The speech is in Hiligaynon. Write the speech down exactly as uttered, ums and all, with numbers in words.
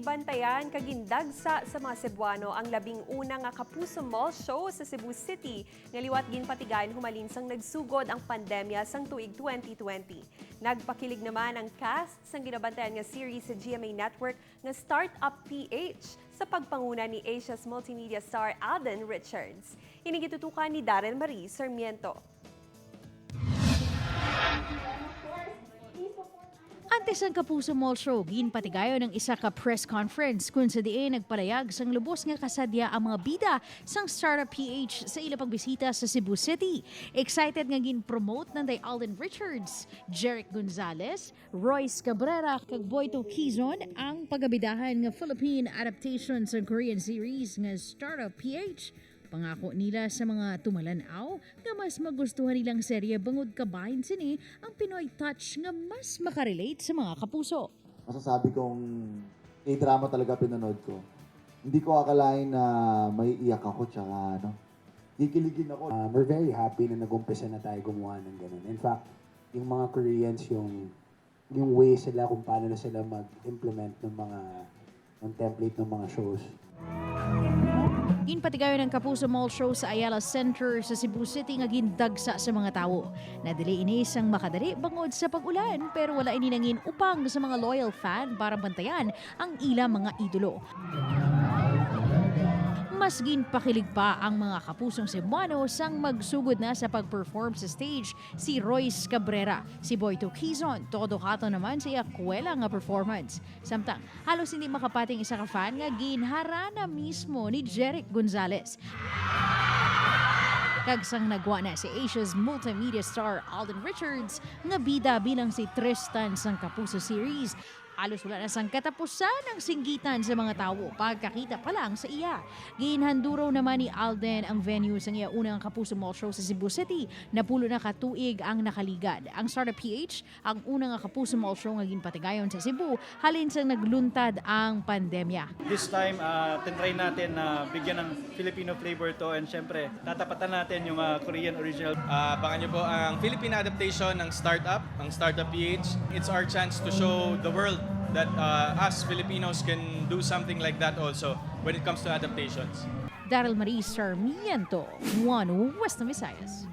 Bantayan kag gindagsa sa mga Cebuano ang labing una nga Kapuso Mall Show sa Cebu City, nga liwat ginpatigayon humalin sang nagsugod ang pandemya sang tuig twenty twenty. Nagpakilig naman ang cast sang ginabantayan nga series sa G M A Network nga Startup P H sa pagpanguna ni Asia's multimedia star Alden Richards. Ini gitutukan ni Darren Marie Sarmiento. Antes ang Kapuso Mall Show, ginpatigayon ang isa ka press conference kung sa diin nagpalayag sang lubos nga kasadya ang mga bida sang Startup P H sa ila pagbisita sa Cebu City. Excited nga gin-promote nanday Alden Richards, Jeric Gonzalez, Royce Cabrera kag Boyto Quizon ang pagabidahan nga Philippine adaptation sang Korean series nga Startup P H. Pangako nila sa mga tumalan-aw nga mas magustuhan nilang serye bangod kabahin sini ang Pinoy touch nga mas makarelate sa mga kapuso. Masasabi kong K-drama talaga pinanood ko. Hindi ko akalain na may iyak ako tsaka ano, kikiligin ako. Um, we're very happy na nag-umpisa na tayo gumawa ng ganun. In fact, yung mga Koreans, yung yung way sila kung paano na sila mag-implement ng mga ng template ng mga shows. Ginpatigayon ang Kapuso Mall Show sa Ayala Center sa Cebu City nga gindagsa sa mga tawo. Nadili ini sang makadali bangod sa pag-ulan, pero wala ini nangin upang sa mga loyal fan para bantayan ang ila mga idolo. Mas ginpakilig pa ang mga kapusong Cebuano sang magsugod na sa pag-perform sa stage si Royce Cabrera, si Boyto Quizon, todo kato naman sa iya kwela nga performance. Samtang halos hindi makapati ang isa ka fan nga ginharana mismo ni Jeric Gonzalez. Kag sang nagwa na si Asia's multimedia star Alden Richards nga bida bilang si Tristan sang Kapuso series, halos wala na sang katapusan ang singgitan sa mga tawo pagkakita pa lang sa iya. Ginhanduraw naman ni Alden ang venue sang iya unang Kapuso Mall Show sa Cebu City. Napulo na ka tuig ang nakaligad. Ang Startup P H ang una nga Kapuso Mall Show nga ginpatigayon sa Cebu halin sang nagluntad ang pandemya. This time, uh, tinry natin na bigyan ng Filipino flavor to, and syempre, tatapatan natin yung uh, Korean original. Uh, abangan nyo po ang Filipino adaptation ng Startup, ang Startup P H. It's our chance to show the world that uh, us Filipinos can do something like that also when it comes to adaptations. Daryl Marie Sarmiento, One West Visayas.